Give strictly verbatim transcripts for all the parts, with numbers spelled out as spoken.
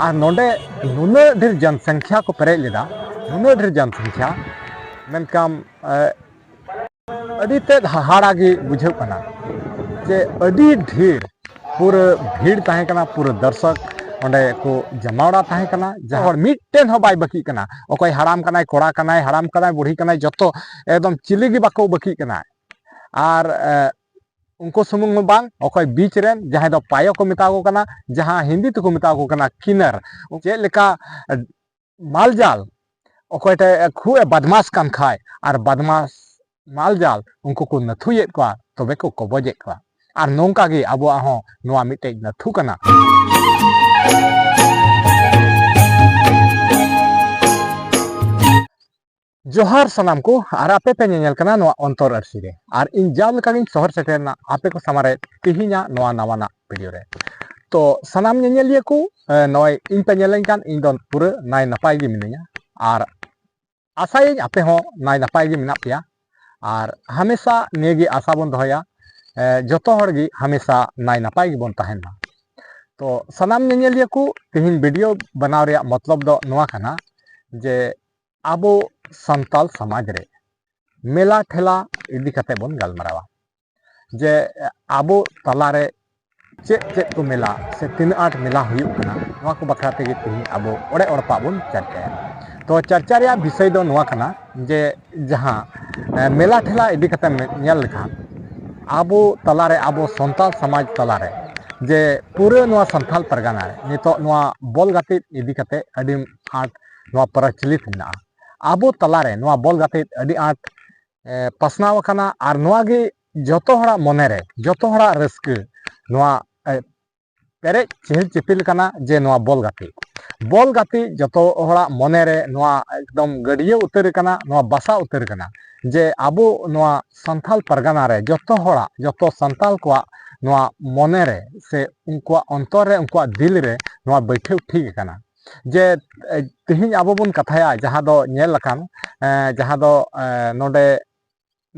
ᱟᱨ ᱱᱚᱰᱮ ᱱᱩᱱᱟᱹᱜ ᱰᱷᱮᱨ ᱡᱚᱱᱥᱚᱝᱠᱷᱭᱟ ᱠᱚ ᱯᱮᱨᱮᱡ ᱞᱮᱫᱟ, ᱱᱩᱱᱟᱹᱜ ᱰᱷᱮᱨ ᱡᱚᱱᱥᱚᱝᱠᱷᱭᱟ, ᱢᱮᱱᱠᱷᱟᱱ ᱟᱹᱰᱤ ᱛᱮᱫ ᱦᱟᱦᱟᱲᱟ ᱜᱮ ᱵᱩᱡᱷᱟᱹᱜ ᱠᱟᱱᱟ ᱡᱮ ᱟᱹᱰᱤ ᱰᱷᱮᱨ ᱯᱩᱨᱟᱹ ᱵᱷᱤᱲ ᱛᱟᱦᱮᱸ ᱠᱟᱱᱟ, ᱯᱩᱨᱟᱹ ᱫᱚᱨᱥᱚᱠ ᱚᱸᱰᱮ ᱠᱚ ᱡᱟᱢᱟᱣᱲᱟ ᱛᱟᱦᱮᱸ ᱠᱟᱱᱟ᱾ ᱡᱟᱦᱟᱸ ᱦᱚᱲ ᱢᱤᱫᱴᱮᱱ ᱦᱚᱸ ᱵᱟᱭ ᱵᱟᱹᱠᱤᱜ ᱠᱟᱱᱟ, ᱚᱠᱚᱭ ᱦᱟᱲᱟᱢ ᱠᱟᱱᱟᱭ, ᱠᱚᱲᱟ ᱠᱟᱱᱟᱭ, ᱦᱟᱲᱟᱢ ᱠᱟᱱᱟᱭ, ᱵᱩᱲᱦᱤ ᱠᱟᱱᱟᱭ, ᱡᱚᱛᱚ ᱮᱠᱫᱚᱢ ᱪᱤᱞᱤ ᱜᱮ ᱵᱟᱠᱚ ᱵᱟᱹᱠᱤᱜ ᱠᱟᱱᱟ᱾ ᱟᱨ ᱩᱱᱠᱩ ᱥᱩᱢᱩᱝ ᱦᱚᱸ ᱵᱟᱝ, ᱚᱠᱚᱭ ᱵᱤᱪ ᱨᱮᱱ ᱡᱟᱦᱟᱸᱭ ᱫᱚ ᱯᱟᱭᱚ ᱠᱚ ᱢᱮᱛᱟ ᱠᱚ ᱠᱟᱱᱟ, ᱡᱟᱦᱟᱸ ᱦᱤᱱᱫᱤ ᱛᱮᱠᱚ ᱢᱮᱛᱟ ᱠᱚ ᱠᱟᱱᱟ ᱠᱤᱱᱟᱨ, ᱪᱮᱫ ᱞᱮᱠᱟ ᱢᱟᱞᱡᱟᱞ ᱚᱠᱚᱭᱴᱟᱜ ᱠᱷᱩᱵ ᱮ ᱵᱟᱫᱢᱟᱥ ᱠᱟᱱ ᱠᱷᱟᱡ, ᱟᱨ ᱵᱟᱫᱢᱟᱥ ᱢᱟᱞᱡᱟᱞ ᱩᱱᱠᱩ ᱠᱚ ᱱᱟᱹᱛᱷᱩᱭᱮᱫ ᱠᱚᱣᱟ, ᱛᱚᱵᱮ ᱠᱚ ᱠᱚᱵᱚᱡᱮᱫ ᱠᱚᱣᱟ᱾ ᱟᱨ ᱱᱚᱝᱠᱟ ᱜᱮ ᱟᱵᱚᱣᱟᱜ ᱦᱚᱸ ᱱᱚᱣᱟ ᱢᱤᱫᱴᱮᱡ ᱱᱟᱹᱛᱷᱩ ᱠᱟᱱᱟ᱾ ᱡᱚᱦᱟᱨ ᱥᱟᱱᱟᱢ ᱠᱚ, ᱟᱨ ᱟᱯᱮ ᱯᱮ ᱧᱮᱧᱮᱞ ᱠᱟᱱᱟ ᱱᱚᱣᱟ ᱚᱱᱛᱚᱨ ᱟᱹᱨᱥᱤ ᱨᱮ᱾ ᱟᱨ ᱤᱧ ᱡᱟᱣ ᱞᱮᱠᱟᱜᱤᱧ ᱥᱚᱦᱚᱨ ᱥᱮᱴᱮᱨ ᱮᱱᱟ ᱟᱯᱮ ᱠᱚ ᱥᱟᱢᱟᱝ ᱨᱮ ᱛᱤᱦᱤᱧᱟᱜ ᱱᱚᱣᱟ ᱱᱟᱣᱟᱱᱟᱜ ᱵᱷᱤᱰᱤᱭᱳ ᱨᱮ᱾ ᱛᱚ ᱥᱟᱱᱟᱢ ᱧᱮᱧᱮᱞᱤᱭᱟᱹ ᱠᱚ, ᱮ, ᱱᱚᱜᱼᱚᱭ ᱤᱧ ᱯᱮ ᱧᱮᱞᱮᱧ ᱠᱟᱱ, ᱤᱧ ᱫᱚ ᱯᱩᱨᱟᱹ ᱱᱟᱭ ᱱᱟᱯᱟᱭ ᱜᱮ ᱢᱤᱱᱟᱹᱧᱟ᱾ ᱟᱨ ᱟᱥᱟᱭᱟᱹᱧ ᱟᱯᱮ ᱦᱚᱸ ᱱᱟᱭ ᱱᱟᱯᱟᱭ ᱜᱮ ᱢᱮᱱᱟᱜ ᱯᱮᱭᱟ᱾ ᱟᱨ ᱦᱟᱢᱮᱥᱟ ᱱᱤᱭᱟᱹ ᱜᱮ ᱟᱥᱟ ᱵᱚᱱ ᱫᱚᱦᱚᱭᱟ, ᱮ, ᱡᱚᱛᱚ ᱦᱚᱲ ᱜᱮ ᱦᱟᱢᱮᱥᱟ ᱱᱟᱭ ᱱᱟᱯᱟᱭ ᱜᱮᱵᱚᱱ ᱛᱟᱦᱮᱱ ᱢᱟ᱾ ᱛᱚ ᱥᱟᱱᱟᱢ ᱧᱮᱧᱮᱞᱤᱭᱟᱹ ᱠᱚ, ᱛᱮᱦᱮᱧ ᱵᱷᱤᱰᱤᱭᱳ ᱵᱮᱱᱟᱣ ᱨᱮᱭᱟᱜ ᱢᱚᱛᱞᱚᱵ ᱫᱚ ᱱᱚᱣᱟ ᱠᱟᱱᱟ ᱡᱮ ᱟᱵᱚ ᱥᱟᱱᱛᱟᱞ ᱥᱚᱢᱟᱡᱽ ᱨᱮ ᱢᱮᱞᱟ ᱴᱷᱮᱞᱟ ᱤᱫᱤ ᱠᱟᱛᱮ ᱵᱚᱱ ᱜᱟᱞᱢᱟᱨᱟᱣᱟ᱾ ᱡᱮ ᱟᱵᱚ ᱛᱟᱞᱟᱨᱮ ᱪᱮᱫ ᱪᱮᱫ ᱠᱚ ᱢᱮᱞᱟ ᱥᱮ ᱛᱤᱱᱟᱹᱜ ᱟᱸᱴ ᱢᱮᱞᱟ ᱦᱩᱭᱩᱜ ᱠᱟᱱᱟ, ᱱᱚᱣᱟ ᱠᱚ ᱵᱟᱠᱷᱨᱟ ᱛᱮᱜᱮ ᱛᱮᱦᱮᱧ ᱟᱵᱚ ᱚᱲᱮ ᱚᱲᱯᱟᱜ ᱵᱚᱱ ᱪᱟᱨᱪᱟᱭᱟ᱾ ᱛᱚ ᱪᱟᱨᱪᱟ ᱨᱮᱭᱟᱜ ᱵᱤᱥᱚᱭ ᱫᱚ ᱱᱚᱣᱟ ᱠᱟᱱᱟ ᱡᱮ ᱡᱟᱦᱟᱸ, ᱮ, ᱢᱮᱞᱟ ᱴᱷᱮᱞᱟ ᱤᱫᱤ ᱠᱟᱛᱮ ᱢᱮ-, ᱧᱮᱞ ᱞᱮᱠᱷᱟᱱ ᱟᱵᱚ ᱛᱟᱞᱟᱨᱮ, ᱟᱵᱚ ᱥᱟᱱᱛᱟᱲ ᱥᱚᱢᱟᱡᱽ ᱛᱟᱞᱟᱨᱮ ᱡᱮ ᱯᱩᱨᱟᱹ ᱱᱚᱣᱟ ᱥᱟᱱᱛᱟᱲ ᱯᱟᱨᱜᱟᱱᱟ ᱨᱮ ᱱᱤᱛᱚᱜ ᱱᱚᱣᱟ ᱵᱚᱞ ᱜᱟᱛᱮᱜ ᱤᱫᱤ ᱠᱟᱛᱮ ᱟᱹᱰᱤ ᱟᱸᱴ ᱱᱚᱣᱟ ᱯᱨᱚᱪᱚᱞᱤᱛ ᱢᱮᱱᱟᱜᱼᱟ᱾ ᱟᱵᱚ ᱛᱟᱞᱟᱨᱮ ᱱᱚᱣᱟ ᱵᱚᱞ ᱜᱟᱛᱮᱜ ᱟᱹᱰᱤ ᱟᱸᱴ, ᱮ, ᱯᱟᱥᱱᱟᱣ ᱟᱠᱟᱱᱟ᱾ ᱟᱨ ᱱᱚᱣᱟ ᱜᱮ ᱡᱚᱛᱚ ᱦᱚᱲᱟᱜ ᱢᱚᱱᱮᱨᱮ, ᱡᱚᱛᱚ ᱦᱚᱲᱟᱜ ᱨᱟᱹᱥᱠᱟᱹ, ᱱᱚᱣᱟ, ᱮ, ᱯᱮᱨᱮᱡ ᱪᱮᱦᱮᱞ ᱪᱮᱯᱮᱞ ᱠᱟᱱᱟ ᱡᱮ ᱱᱚᱣᱟ ᱵᱚᱞ ᱜᱟᱛᱮᱜ᱾ ᱵᱚᱞ ᱜᱟᱛᱮᱜ ᱡᱚᱛᱚ ᱦᱚᱲᱟᱜ ᱢᱚᱱᱮᱨᱮ ᱱᱚᱣᱟ ᱮᱠᱫᱚᱢ ᱜᱟᱹᱰᱭᱟᱹ ᱩᱛᱟᱹᱨ ᱠᱟᱱᱟ, ᱱᱚᱣᱟ ᱵᱟᱥᱟ ᱩᱛᱟᱹᱨ ᱠᱟᱱᱟ ᱡᱮ ᱟᱵᱚ ᱱᱚᱣᱟ ᱥᱟᱱᱛᱟᱞ ᱯᱟᱨᱜᱟᱱᱟ ᱨᱮ ᱡᱚᱛᱚ ᱦᱚᱲᱟᱜ, ᱡᱚᱛᱚ ᱥᱟᱱᱛᱟᱞ ᱠᱚᱣᱟᱜ ᱱᱚᱣᱟ ᱢᱚᱱᱮᱨᱮ ᱥᱮ ᱩᱱᱠᱩᱣᱟᱜ ᱚᱱᱛᱚᱨ ᱨᱮ, ᱩᱱᱠᱩᱣᱟᱜ ᱫᱤᱞ ᱨᱮ ᱱᱚᱣᱟ ᱵᱟᱹᱭᱴᱷᱟᱹᱣ ᱴᱷᱤᱠ ᱟᱠᱟᱱᱟ᱾ ᱡᱮ, ᱮ, ᱛᱮᱦᱮᱧ ᱟᱵᱚ ᱵᱚᱱ ᱠᱟᱛᱷᱟᱭᱟ, ᱡᱟᱦᱟᱸ ᱫᱚ ᱧᱮᱞ ᱟᱠᱟᱱ, ᱮ, ᱡᱟᱦᱟᱸ ᱫᱚ, ᱮ, ᱱᱚᱰᱮ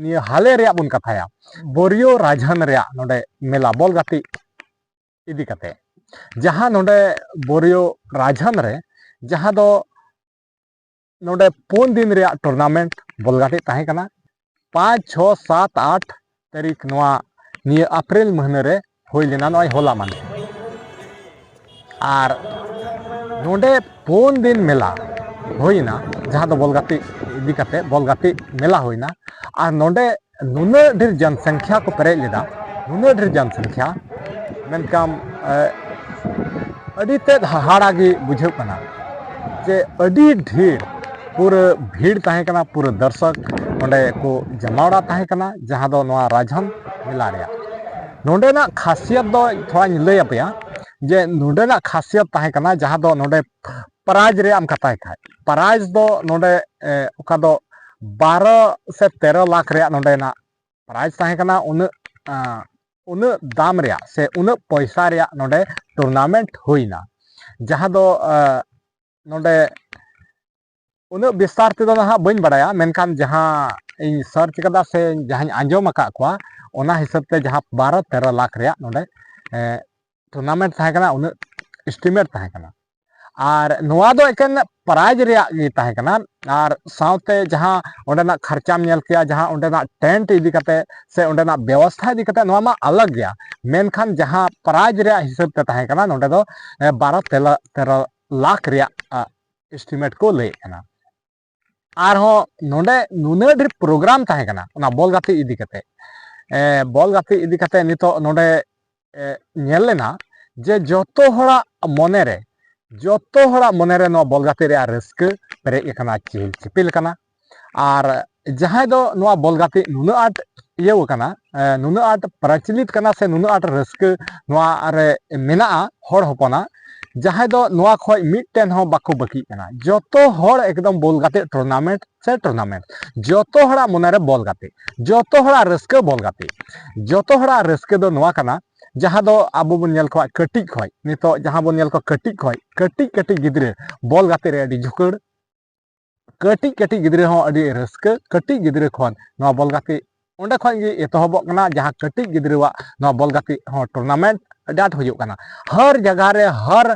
ᱱᱤᱭᱟᱹ ᱦᱟᱞᱮ ᱨᱮᱭᱟᱜ ᱵᱚᱱ ᱠᱟᱛᱷᱟᱭᱟ, ᱵᱳᱨᱤᱭᱳ ᱨᱟᱡᱷᱟᱱ ᱨᱮᱭᱟᱜ ᱱᱚᱰᱮ ᱢᱮᱞᱟ ᱵᱚᱞ ᱜᱟᱛᱮᱜ ᱤᱫᱤ ᱠᱟᱛᱮ᱾ ᱡᱟᱦᱟᱸ ᱱᱚᱰᱮ ᱵᱳᱨᱤᱭᱳ ᱨᱟᱡᱷᱟᱱ ᱨᱮ, ᱡᱟᱦᱟᱸ ᱫᱚ ᱱᱚᱰᱮ ᱯᱩᱱ ᱫᱤᱱ ᱨᱮᱭᱟᱜ ᱴᱩᱨᱱᱟᱢᱮᱱᱴ ᱵᱚᱞ ᱜᱟᱛᱮᱜ ᱛᱟᱦᱮᱸ ᱠᱟᱱᱟ᱾ ᱯᱟᱸᱪ, ᱪᱷᱚ, ᱥᱟᱛ, ᱟᱴ ᱛᱟᱹᱨᱤᱠᱷ, ᱱᱚᱣᱟ ᱱᱤᱭᱟᱹ ᱮᱯᱨᱤᱞ ᱢᱟᱹᱦᱱᱟᱹ ᱨᱮ ᱦᱩᱭ ᱞᱮᱱᱟ, ᱱᱚᱜᱼᱚᱭ ᱦᱚᱞᱟ ᱢᱟᱦᱫᱮᱨ᱾ ᱟᱨ ᱱᱚᱰᱮ ᱯᱩᱱ ᱫᱤᱱ ᱢᱮᱞᱟ ᱦᱩᱭᱱᱟ, ᱡᱟᱦᱟᱸ ᱫᱚ ᱵᱚᱞ ᱜᱟᱛᱮᱜ ᱤᱫᱤ ᱠᱟᱛᱮ ᱵᱚᱞ ᱜᱟᱛᱮᱜ ᱢᱮᱞᱟ ᱦᱩᱭᱱᱟ᱾ ᱟᱨ ᱱᱚᱰᱮ ᱱᱩᱱᱟᱹᱜ ᱰᱷᱮᱨ ᱡᱚᱱᱥᱚᱝᱠᱷᱟ ᱠᱚ ᱯᱮᱨᱮᱡ ᱞᱮᱫᱟ, ᱱᱩᱱᱟᱹᱜ ᱰᱷᱮᱨ ᱡᱚᱱᱥᱚᱝᱠᱷᱟ, ᱢᱮᱱᱠᱷᱟᱱ, ᱮ, ᱟᱹᱰᱤ ᱛᱮᱫ ᱦᱟᱦᱟᱲᱟ ᱜᱮ ᱵᱩᱡᱷᱟᱹᱜ ᱠᱟᱱᱟ ᱡᱮ ᱟᱹᱰᱤ ᱰᱷᱮᱨ ᱯᱩᱨᱟᱹ ᱵᱷᱤᱲ ᱛᱟᱦᱮᱸ ᱠᱟᱱᱟ, ᱯᱩᱨᱟᱹ ᱫᱚᱨᱥᱚᱠ ᱚᱸᱰᱮ ᱠᱚ ᱡᱟᱢᱟᱣᱲᱟ ᱛᱟᱦᱮᱸ ᱠᱟᱱᱟ, ᱡᱟᱦᱟᱸ ᱫᱚ ᱱᱚᱣᱟ ᱨᱟᱡᱷᱟᱱ ᱢᱮᱞᱟ ᱨᱮᱭᱟᱜ᱾ ᱱᱚᱰᱮᱱᱟᱜ ᱠᱷᱟᱥᱤᱭᱟᱛ ᱫᱚ ᱛᱷᱚᱲᱟᱧ ᱞᱟᱹᱭ ᱟᱯᱮᱭᱟ, ᱡᱮ ᱱᱚᱰᱮᱱᱟᱜ ᱠᱷᱟᱥᱤᱭᱟᱛ ᱛᱟᱦᱮᱸ ᱠᱟᱱᱟ, ᱡᱟᱦᱟᱸ ᱫᱚ ᱱᱚᱰᱮ ᱯᱨᱟᱭᱤᱡᱽ ᱨᱮᱭᱟᱜ ᱮᱢ ᱠᱟᱛᱷᱟᱭ ᱠᱷᱟᱡ, ᱯᱨᱟᱭᱤᱡᱽ ᱫᱚ ᱱᱚᱰᱮ, ᱮ, ᱚᱠᱟ ᱫᱚ ᱵᱟᱨᱚ ᱥᱮ ᱛᱮᱨᱚ ᱞᱟᱠᱷ ᱨᱮᱭᱟᱜ ᱱᱚᱰᱮᱱᱟᱜ ᱯᱨᱟᱭᱤᱡᱽ ᱛᱟᱦᱮᱸ ᱠᱟᱱᱟ᱾ ᱩᱱᱟᱹᱜ, ᱟ, ᱩᱱᱟᱹᱜ ᱫᱟᱢ ᱨᱮᱭᱟᱜ ᱥᱮ ᱩᱱᱟᱹᱜ ᱯᱚᱭᱥᱟ ᱨᱮᱭᱟᱜ ᱱᱚᱰᱮ ᱴᱩᱨᱱᱟᱢᱮᱱᱴ ᱦᱩᱭᱱᱟ, ᱡᱟᱦᱟᱸ ᱫᱚ, ᱟ, ᱱᱚᱰᱮ ᱩᱱᱟᱹᱜ ᱵᱤᱥᱛᱟᱨ ᱛᱮᱫᱚ ᱱᱟᱦᱟᱜ ᱵᱟᱹᱧ ᱵᱟᱲᱟᱭᱟ, ᱢᱮᱱᱠᱷᱟᱱ ᱡᱟᱦᱟᱸ ᱤᱧ ᱥᱟᱨᱪ ᱠᱟᱫᱟ ᱥᱮ ᱡᱟᱦᱟᱸᱧ ᱟᱸᱡᱚᱢ ᱟᱠᱟᱫ ᱠᱚᱣᱟ, ᱚᱱᱟ ᱦᱤᱥᱟᱹᱵ ᱛᱮ ᱡᱟᱦᱟᱸ ᱵᱟᱨᱚ ᱛᱮᱨᱚ ᱞᱟᱠᱷ ᱨᱮᱭᱟᱜ ᱱᱚᱰᱮ, ᱮ, ᱴᱩᱨᱱᱟᱢᱮᱱᱴ ᱛᱟᱦᱮᱸ ᱠᱟᱱᱟ, ᱩᱱᱟᱹᱜ ᱮᱥᱴᱤᱢᱮᱴ ᱛᱟᱦᱮᱸ ᱠᱟᱱᱟ᱾ ᱟᱨ ᱱᱚᱣᱟ ᱫᱚ ᱮᱠᱮᱱ ᱯᱨᱟᱭᱤᱡᱽ ᱨᱮᱭᱟᱜ ᱜᱮ ᱛᱟᱦᱮᱸ ᱠᱟᱱᱟ, ᱟᱨ ᱥᱟᱶᱛᱮ ᱡᱟᱦᱟᱸ ᱚᱸᱰᱮᱱᱟᱜ ᱠᱷᱚᱨᱪᱟᱢ ᱧᱮᱞ ᱠᱮᱭᱟ, ᱡᱟᱦᱟᱸ ᱚᱸᱰᱮᱱᱟᱜ ᱴᱮᱱᱴ ᱤᱫᱤ ᱠᱟᱛᱮ ᱥᱮ ᱚᱸᱰᱮᱱᱟᱜ ᱵᱮᱵᱚᱥᱛᱷᱟ ᱤᱫᱤ ᱠᱟᱛᱮ, ᱱᱚᱣᱟ ᱢᱟ ᱟᱞᱟᱜᱽ ᱜᱮᱭᱟ, ᱢᱮᱱᱠᱷᱟᱱ ᱡᱟᱦᱟᱸ ᱯᱨᱟᱭᱤᱡᱽ ᱨᱮᱭᱟᱜ ᱦᱤᱥᱟᱹᱵ ᱛᱮ ᱛᱟᱦᱮᱸ ᱠᱟᱱᱟ, ᱱᱚᱰᱮ ᱫᱚ, ᱮ, ᱵᱟᱨᱚ ᱛᱮᱨᱚ, ᱛᱮᱨᱚ ᱞᱟᱠᱷ ᱨᱮᱭᱟᱜ, ᱟ, ᱮᱥᱴᱤᱢᱮᱴ ᱠᱚ ᱞᱟᱹᱭᱮᱫ ᱠᱟᱱᱟ᱾ ᱟᱨᱦᱚᱸ ᱱᱚᱰᱮ ᱱᱩᱱᱟᱹᱜ ᱰᱷᱮᱨ ᱯᱨᱳᱜᱨᱟᱢ ᱛᱟᱦᱮᱸ ᱠᱟᱱᱟ ᱚᱱᱟ ᱵᱚᱞ ᱜᱟᱛᱮᱜ ᱤᱫᱤ ᱠᱟᱛᱮ, ᱮ, ᱵᱚᱞ ᱜᱟᱛᱮᱜ ᱤᱫᱤ ᱠᱟᱛᱮ ᱱᱤᱛᱚᱜ ᱱᱚᱰᱮ, ᱮ, ᱧᱮᱞ ᱞᱮᱱᱟ ᱡᱮ ᱡᱚᱛᱚ ᱦᱚᱲᱟᱜ ᱢᱚᱱᱮᱨᱮ, ᱡᱚᱛᱚ ᱦᱚᱲᱟᱜ ᱢᱚᱱᱮᱨᱮ ᱱᱚᱣᱟ ᱵᱚᱞ ᱜᱟᱛᱮᱜ ᱨᱮᱭᱟᱜ ᱨᱟᱹᱥᱠᱟᱹ ᱯᱮᱨᱮᱡ ᱟᱠᱟᱱᱟ, ᱪᱤᱦᱤᱞ ᱪᱤᱯᱤᱞ ᱟᱠᱟᱱᱟ᱾ ᱟᱨ ᱡᱟᱦᱟᱸᱭ ᱫᱚ ᱱᱚᱣᱟ ᱵᱚᱞ ᱜᱟᱛᱮᱜ ᱱᱩᱱᱟᱹᱜ ᱟᱸᱴ ᱤᱭᱟᱹᱣ ᱟᱠᱟᱱᱟ, ᱮ, ᱱᱩᱱᱟᱹᱜ ᱟᱸᱴ ᱯᱨᱚᱪᱚᱞᱤᱛ ᱠᱟᱱᱟ ᱥᱮ ᱱᱩᱱᱟᱹᱜ ᱟᱸᱴ ᱨᱟᱹᱥᱠᱟᱹ ᱱᱚᱣᱟ ᱨᱮ ᱢᱮᱱᱟᱜᱼᱟ ᱦᱚᱲ ᱦᱚᱯᱚᱱᱟᱜ, ᱡᱟᱦᱟᱸᱭ ᱫᱚ ᱱᱚᱣᱟ ᱠᱷᱚᱡ ᱢᱤᱫᱴᱮᱱ ᱦᱚᱸ ᱵᱟᱠᱚ ᱵᱟᱹᱠᱤᱜ ᱠᱟᱱᱟ᱾ ᱡᱚᱛᱚ ᱦᱚᱲ ᱮᱠᱫᱚᱢ ᱵᱚᱞ ᱜᱟᱛᱮᱜ ᱴᱩᱨᱱᱟᱢᱮᱱᱴ ᱥᱮ ᱴᱩᱨᱱᱟᱢᱮᱱᱴ, ᱡᱚᱛᱚ ᱦᱚᱲᱟᱜ ᱢᱚᱱᱮᱨᱮ ᱵᱚᱞ ᱜᱟᱛᱮᱜ, ᱡᱚᱛᱚ ᱦᱚᱲᱟᱜ ᱨᱟᱹᱥᱠᱟᱹ ᱵᱚᱞ ᱜᱟᱛᱮᱜ, ᱡᱚᱛᱚ ᱦᱚᱲᱟᱜ ᱨᱟᱹᱥᱠᱟᱹ ᱫᱚ ᱱᱚᱣᱟ ᱠᱟᱱᱟ, ᱡᱟᱦᱟᱸ ᱫᱚ ᱟᱵᱚ ᱵᱚᱱ ᱧᱮᱞ ᱠᱚᱣᱟ ᱠᱟᱹᱴᱤᱡ ᱠᱷᱚᱡ, ᱱᱤᱛᱚᱜ ᱡᱟᱦᱟᱸ ᱵᱚᱱ ᱧᱮᱞ ᱠᱚᱣᱟ ᱠᱟᱹᱴᱤᱡ ᱠᱷᱚᱡ, ᱠᱟᱹᱴᱤᱡ ᱠᱟᱹᱴᱤᱡ ᱜᱤᱫᱽᱨᱟᱹ ᱵᱚᱞ ᱜᱟᱛᱮᱜ ᱨᱮ ᱟᱹᱰᱤ ᱡᱷᱩᱠᱟᱹᱲ, ᱠᱟᱹᱴᱤᱡ ᱠᱟᱹᱴᱤᱡ ᱜᱤᱫᱽᱨᱟᱹ ᱦᱚᱸ ᱟᱹᱰᱤ ᱨᱟᱹᱥᱠᱟᱹ, ᱠᱟᱹᱴᱤᱡ ᱜᱤᱫᱽᱨᱟᱹ ᱠᱷᱚᱱ ᱱᱚᱣᱟ ᱵᱚᱞ ᱜᱟᱛᱮᱜ ᱚᱸᱰᱮ ᱠᱷᱚᱱ ᱜᱮ ᱮᱛᱚᱦᱚᱵᱚᱜ ᱠᱟᱱᱟ, ᱡᱟᱦᱟᱸ ᱠᱟᱹᱴᱤᱡ ᱜᱤᱫᱽᱨᱟᱹᱣᱟᱜ ᱱᱚᱣᱟ ᱵᱚᱞ ᱜᱟᱛᱮᱜ ᱦᱚᱸ ᱴᱩᱨᱱᱟᱢᱮᱱᱴ ᱟᱹᱰᱤ ᱟᱸᱴ ᱦᱩᱭᱩᱜ ᱠᱟᱱᱟ᱾ ᱦᱟᱨ ᱡᱟᱭᱜᱟ ᱨᱮ, ᱦᱟᱨ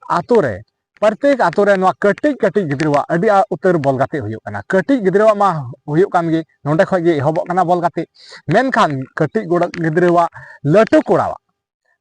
ᱟᱛᱳ ᱨᱮ, ᱯᱨᱚᱛᱮᱠ ᱟᱛᱳ ᱨᱮ ᱱᱚᱣᱟ ᱠᱟᱹᱴᱤᱡ ᱠᱟᱹᱴᱤᱡ ᱜᱤᱫᱽᱨᱟᱹᱣᱟᱜ ᱟᱹᱰᱤ ᱟ-, ᱩᱛᱟᱹᱨ ᱵᱚᱞ ᱜᱟᱛᱮᱜ ᱦᱩᱭᱩᱜ ᱠᱟᱱᱟ᱾ ᱠᱟᱹᱴᱤᱡ ᱜᱤᱫᱽᱨᱟᱹᱣᱟᱜ ᱢᱟ ᱦᱩᱭᱩᱜ ᱠᱟᱱ ᱜᱮ, ᱱᱚᱸᱰᱮ ᱠᱷᱚᱡ ᱜᱮ ᱮᱦᱚᱵᱚᱜ ᱠᱟᱱᱟ ᱵᱚᱞ ᱜᱟᱛᱮᱜ᱾ ᱢᱮᱱᱠᱷᱟᱱ ᱠᱟᱹᱴᱤᱡ ᱜᱚᱲᱟ-, ᱜᱤᱫᱽᱨᱟᱹᱣᱟᱜ, ᱞᱟᱹᱴᱩ ᱠᱚᱲᱟᱣᱟᱜ,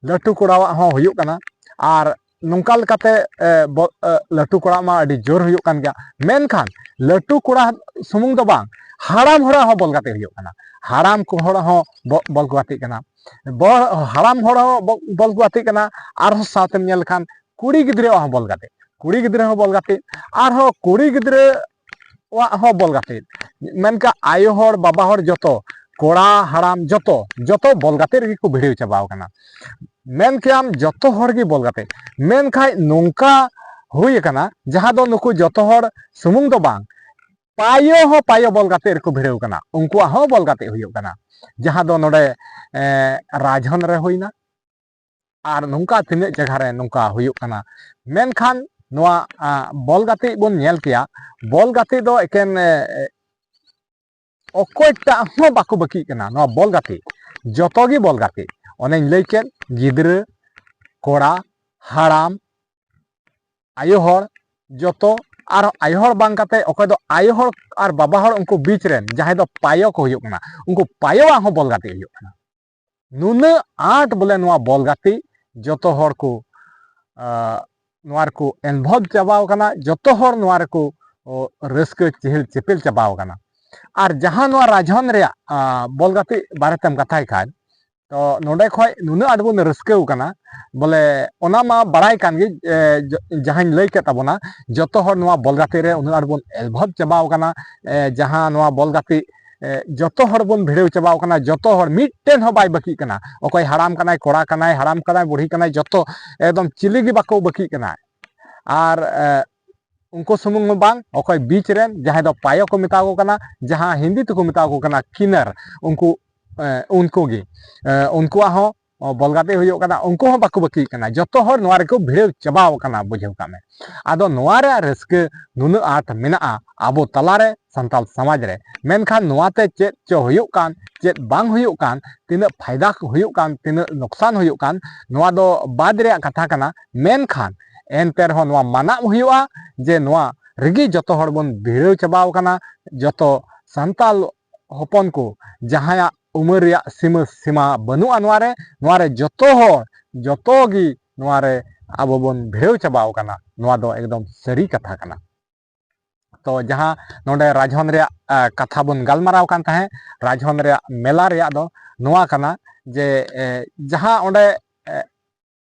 ᱞᱟᱹᱴᱩ ᱠᱚᱲᱟᱣᱟᱜ ᱦᱚᱸ ᱦᱩᱭᱩᱜ ᱠᱟᱱᱟ᱾ ᱟᱨ ᱱᱚᱝᱠᱟ ᱞᱮᱠᱟᱛᱮ, ᱮ, ᱵᱚ-, ᱮ, ᱞᱟᱹᱴᱩ ᱠᱚᱲᱟ ᱢᱟ ᱟᱹᱰᱤ ᱡᱳᱨ ᱦᱩᱭᱩᱜ ᱠᱟᱱ ᱜᱮᱭᱟ, ᱢᱮᱱᱠᱷᱟᱱ ᱞᱟᱹᱴᱩ ᱠᱚᱲᱟ ᱥᱩᱢᱩᱝ ᱫᱚ ᱵᱟᱝ, ᱦᱟᱲᱟᱢ ᱦᱚᱲᱟᱜ ᱦᱚᱸ ᱵᱚᱞ ᱜᱟᱛᱮ ᱦᱩᱭᱩᱜ ᱠᱟᱱᱟ᱾ ᱦᱟᱲᱟᱢ ᱠᱚ ᱦᱚᱲ ᱦᱚᱸ ᱵᱚ-, ᱵᱚᱞ ᱠᱚ ᱜᱟᱛᱮᱜ ᱠᱟᱱᱟ᱾ ᱵᱚ-, ᱦᱟᱲᱟᱢ ᱦᱚᱲ ᱦᱚᱸ ᱵᱚ-, ᱵᱚᱞ ᱠᱚ ᱜᱟᱛᱮᱜ ᱠᱟᱱᱟ᱾ ᱟᱨᱦᱚᱸ ᱥᱟᱶᱛᱮᱢ ᱧᱮᱞ ᱞᱮᱠᱷᱟᱱ ᱠᱩᱲᱤ ᱜᱤᱫᱽᱨᱟᱹᱣᱟᱜ ᱦᱚᱸ ᱵᱚᱞ ᱜᱟᱛᱮ, ᱠᱩᱲᱤ ᱜᱤᱫᱽᱨᱟᱹ ᱦᱚᱸ ᱵᱚᱞ ᱜᱟᱛᱮ, ᱟᱨᱦᱚᱸ ᱠᱩᱲᱤ ᱜᱤᱫᱽᱨᱟᱹᱣᱟᱜ ᱦᱚᱸ ᱵᱚᱞ ᱜᱟᱛᱮ᱾ ᱢᱮᱱᱠᱷᱟᱱ ᱟᱭᱳ ᱦᱚᱲ, ᱵᱟᱵᱟ ᱦᱚᱲ, ᱡᱚᱛᱚ, ᱠᱚᱲᱟ ᱦᱟᱲᱟᱢ, ᱡᱚᱛᱚ, ᱡᱚᱛᱚ ᱵᱚᱞ ᱜᱟᱛᱮ ᱨᱮᱜᱮ ᱠᱚ ᱵᱷᱤᱲᱟᱹᱣ ᱪᱟᱵᱟᱣ ᱠᱟᱱᱟ᱾ ᱢᱮᱱ ᱠᱮᱭᱟᱢ ᱡᱚᱛᱚ ᱦᱚᱲ ᱜᱮ ᱵᱚᱞ ᱜᱟᱛᱮ᱾ ᱢᱮᱱᱠᱷᱟᱡ ᱱᱚᱝᱠᱟ ᱦᱩᱭ ᱟᱠᱟᱱᱟ, ᱡᱟᱦᱟᱸ ᱫᱚ ᱱᱩᱠᱩ ᱡᱚᱛᱚ ᱦᱚᱲ ᱥᱩᱢᱩᱝ ᱫᱚ ᱵᱟᱝ, ᱯᱟᱭᱚ ᱦᱚᱸ ᱯᱟᱭᱚ ᱵᱚᱞ ᱜᱟᱛᱮ ᱨᱮᱠᱚ ᱵᱷᱤᱲᱟᱹᱣ ᱠᱟᱱᱟ, ᱩᱱᱠᱩᱣᱟᱜ ᱦᱚᱸ ᱵᱚᱞ ᱜᱟᱛᱮ ᱦᱩᱭᱩᱜ ᱠᱟᱱᱟ᱾ ᱡᱟᱦᱟᱸ ᱫᱚ ᱱᱚᱰᱮ, ᱮᱸ, ᱨᱟᱡᱽᱦᱚᱱ ᱨᱮ ᱦᱩᱭᱱᱟ, ᱟᱨ ᱱᱚᱝᱠᱟ ᱛᱤᱱᱟᱹᱜ ᱡᱟᱭᱜᱟ ᱨᱮ ᱱᱚᱝᱠᱟ ᱦᱩᱭᱩᱜ ᱠᱟᱱᱟ᱾ ᱢᱮᱱᱠᱷᱟᱱ ᱱᱚᱣᱟ, ᱟ, ᱵᱚᱞ ᱜᱟᱛᱮ ᱵᱚᱱ ᱧᱮᱞ ᱠᱮᱭᱟ, ᱵᱚᱞ ᱜᱟᱛᱮ ᱫᱚ ᱮᱠᱮᱱ, ᱮ, ᱮ, ᱚᱠᱚᱭᱴᱟᱜ ᱦᱚᱸ ᱵᱟᱠᱚ ᱵᱟᱹᱠᱤᱜ ᱠᱟᱱᱟ ᱱᱚᱣᱟ ᱵᱚᱞ ᱜᱟᱛᱮ, ᱡᱚᱛᱚ ᱜᱮ ᱵᱚᱞ ᱜᱟᱛᱮ᱾ ᱚᱱᱮᱧ ᱞᱟᱹᱭ ᱠᱮᱫ, ᱜᱤᱫᱽᱨᱟᱹ, ᱠᱚᱲᱟ, ᱦᱟᱲᱟᱢ, ᱟᱭᱳ ᱦᱚᱲ, ᱡᱚᱛᱚ, ᱟᱨ ᱟᱭᱳ ᱦᱚᱲ ᱵᱟᱝ ᱠᱟᱛᱮ ᱚᱠᱚᱭ ᱫᱚ ᱟᱭᱳ ᱦᱚᱲ ᱟᱨ ᱵᱟᱵᱟ ᱦᱚᱲ, ᱩᱱᱠᱩ ᱵᱤᱪ ᱨᱮᱱ ᱡᱟᱦᱟᱸᱭ ᱫᱚ ᱯᱟᱭᱚ ᱠᱚ ᱦᱩᱭᱩᱜ ᱠᱟᱱᱟ, ᱩᱱᱠᱩ ᱯᱟᱭᱚᱣᱟᱜ ᱦᱚᱸ ᱵᱚᱞ ᱜᱟᱛᱮ ᱦᱩᱭᱩᱜ ᱠᱟᱱᱟ᱾ ᱱᱩᱱᱟᱹᱜ ᱟᱸᱴ ᱵᱚᱞᱮ ᱱᱚᱣᱟ ᱵᱚᱞ ᱜᱟᱛᱮ ᱡᱚᱛᱚ ᱦᱚᱲ ᱠᱚ, ᱟ, ᱱᱚᱣᱟ ᱨᱮᱠᱚ involve ᱪᱟᱵᱟᱣ ᱠᱟᱱᱟ, ᱡᱚᱛᱚ ᱦᱚᱲ ᱱᱚᱣᱟ ᱨᱮᱠᱚ, ᱚ, ᱨᱟᱹᱥᱠᱟᱹ ᱪᱮᱦᱮᱞ ᱪᱮᱯᱮᱞ ᱪᱟᱵᱟᱣ ᱠᱟᱱᱟ᱾ ᱟᱨ ᱡᱟᱦᱟᱸ ᱱᱚᱣᱟ ᱨᱟᱡᱽᱦᱚᱱ ᱨᱮᱭᱟᱜ, ᱟ, ᱵᱚᱞ ᱜᱟᱛᱮ ᱵᱟᱨᱮᱛᱮᱢ ᱠᱟᱛᱷᱟᱭ ᱠᱷᱟᱱ, ᱛᱚ ᱱᱚᱰᱮ ᱠᱷᱚᱡ ᱱᱩᱱᱟᱹᱜ ᱟᱸᱴ ᱵᱚᱱ ᱨᱟᱹᱥᱠᱟᱹᱣ ᱠᱟᱱᱟ, ᱵᱚᱞᱮ ᱚᱱᱟ ᱢᱟ ᱵᱟᱲᱟᱭ ᱠᱟᱱ ᱜᱮ, ᱮ, ᱡᱚ-, ᱡᱟᱦᱟᱸᱧ ᱞᱟᱹᱭ ᱠᱮᱫ ᱛᱟᱵᱚᱱᱟ, ᱡᱚᱛᱚ ᱦᱚᱲ ᱱᱚᱣᱟ ᱵᱚᱞ ᱜᱟᱛᱮ ᱨᱮ ᱩᱱᱟᱹᱜ ᱟᱸᱴ ᱵᱚᱱ involve ᱪᱟᱵᱟᱣ ᱠᱟᱱᱟ, ᱮ, ᱡᱟᱦᱟᱸ ᱱᱚᱣᱟ ᱵᱚᱞ ᱜᱟᱛᱮ, ᱮ, ᱡᱚᱛᱚ ᱦᱚᱲ ᱵᱚᱱ ᱵᱷᱤᱲᱟᱹᱣ ᱪᱟᱵᱟᱣ ᱠᱟᱱᱟ, ᱡᱚᱛᱚ ᱦᱚᱲ ᱢᱤᱫᱴᱮᱱ ᱦᱚᱸ ᱵᱟᱭ ᱵᱟᱹᱠᱤᱜ ᱠᱟᱱᱟ᱾ ᱚᱠᱚᱭ ᱦᱟᱲᱟᱢ ᱠᱟᱱᱟᱭ, ᱠᱚᱲᱟ ᱠᱟᱱᱟᱭ, ᱦᱟᱲᱟᱢ ᱠᱟᱱᱟᱭ, ᱵᱩᱲᱦᱤ ᱠᱟᱱᱟᱭ, ᱡᱚᱛᱚ ᱮᱠᱫᱚᱢ ᱪᱤᱞᱤ ᱜᱮ ᱵᱟᱠᱚ ᱵᱟᱹᱠᱤᱜ ᱠᱟᱱᱟ᱾ ᱟᱨ, ᱮ, ᱩᱱᱠᱩ ᱥᱩᱢᱩᱝ ᱦᱚᱸ ᱵᱟᱝ, ᱚᱠᱚᱭ ᱵᱤᱪ ᱨᱮᱱ ᱡᱟᱦᱟᱸᱭ ᱫᱚ ᱯᱟᱭᱚ ᱠᱚ ᱢᱮᱛᱟ ᱠᱚ ᱠᱟᱱᱟ, ᱡᱟᱦᱟᱸ ᱦᱤᱱᱫᱤ ᱛᱮᱠᱚ ᱢᱮᱛᱟ ᱠᱚ ᱠᱟᱱᱟ ᱠᱤᱱᱟᱨ, ᱩᱱᱠᱩ, ᱮ, ᱩᱱᱠᱩ ᱜᱮ, ᱮ, ᱩᱱᱠᱩᱣᱟᱜ ᱦᱚᱸ ᱵᱚᱞ ᱜᱟᱛᱮ ᱦᱩᱭᱩᱜ ᱠᱟᱱᱟ, ᱩᱱᱠᱩ ᱦᱚᱸ ᱵᱟᱠᱚ ᱵᱟᱹᱠᱤ ᱠᱟᱱᱟ, ᱡᱚᱛᱚ ᱦᱚᱲ ᱱᱚᱣᱟ ᱨᱮᱠᱚ ᱵᱷᱤᱲᱟᱹᱣ ᱪᱟᱵᱟᱣ ᱠᱟᱱᱟ, ᱵᱩᱡᱷᱟᱹᱣ ᱠᱟᱜ ᱢᱮ᱾ ᱟᱫᱚ ᱱᱚᱣᱟ ᱨᱮᱭᱟᱜ ᱨᱟᱹᱥᱠᱟᱹ ᱱᱩᱱᱟᱹᱜ ᱟᱸᱴ ᱢᱮᱱᱟᱜᱼᱟ ᱟᱵᱚ ᱛᱟᱞᱟᱨᱮ, ᱥᱟᱱᱛᱟᱲ ᱥᱚᱢᱟᱡᱽ ᱨᱮ, ᱢᱮᱱᱠᱷᱟᱱ ᱱᱚᱣᱟᱛᱮ ᱪᱮᱫ ᱪᱚ ᱦᱩᱭᱩᱜ ᱠᱟᱱ, ᱪᱮᱫ ᱵᱟᱝ ᱦᱩᱭᱩᱜ ᱠᱟᱱ, ᱛᱤᱱᱟᱹᱜ ᱯᱷᱟᱭᱫᱟ ᱦᱩᱭᱩᱜ ᱠᱟᱱ, ᱛᱤᱱᱟᱹᱜ ᱱᱚᱠᱥᱟᱱ ᱦᱩᱭᱩᱜ ᱠᱟᱱ, ᱱᱚᱣᱟ ᱫᱚ ᱵᱟᱫ ᱨᱮᱭᱟᱜ ᱠᱟᱛᱷᱟ ᱠᱟᱱᱟ᱾ ᱢᱮᱱᱠᱷᱟᱱ ᱮᱱᱛᱮ ᱨᱮᱦᱚᱸ ᱱᱚᱣᱟ ᱢᱟᱱᱟᱣ ᱦᱩᱭᱩᱜᱼᱟ ᱡᱮ ᱱᱚᱣᱟ ᱨᱮᱜᱮ ᱡᱚᱛᱚ ᱦᱚᱲ ᱵᱚᱱ ᱵᱷᱤᱲᱟᱹᱣ ᱪᱟᱵᱟᱣ ᱠᱟᱱᱟ᱾ ᱡᱚᱛᱚ ᱥᱟᱱᱛᱟᱲ ᱦᱚᱯᱚᱱ ᱠᱚ ᱡᱟᱦᱟᱸᱭᱟᱜ ᱩᱢᱮᱨ ᱨᱮᱭᱟᱜ ᱥᱤᱢᱟᱹ ᱥᱤᱢᱟ ᱵᱟᱹᱱᱩᱜᱼᱟ ᱱᱚᱣᱟ ᱨᱮ, ᱱᱚᱣᱟ ᱨᱮ ᱡᱚᱛᱚ ᱦᱚᱲ, ᱡᱚᱛᱚ ᱜᱮ ᱱᱚᱣᱟ ᱨᱮ ᱟᱵᱚ ᱵᱚᱱ ᱵᱷᱤᱲᱟᱹᱣ ᱪᱟᱵᱟᱣ ᱠᱟᱱᱟ᱾ ᱱᱚᱣᱟ ᱫᱚ ᱮᱠᱫᱚᱢ ᱥᱟᱹᱨᱤ ᱠᱟᱛᱷᱟ ᱠᱟᱱᱟ᱾ ᱛᱚ ᱡᱟᱦᱟᱸ ᱱᱚᱰᱮ ᱨᱟᱡᱽᱦᱚᱱ ᱨᱮᱭᱟᱜ, ᱟ, ᱠᱟᱛᱷᱟ ᱵᱚᱱ ᱜᱟᱞᱢᱟᱨᱟᱣ ᱠᱟᱱ ᱛᱟᱦᱮᱸᱫ, ᱨᱟᱡᱽᱦᱚᱱ ᱨᱮᱭᱟᱜ ᱢᱮᱞᱟ ᱨᱮᱭᱟᱜ ᱫᱚ ᱱᱚᱣᱟ ᱠᱟᱱᱟ ᱡᱮ, ᱮ, ᱡᱟᱦᱟᱸ ᱚᱸᱰᱮ, ᱮ,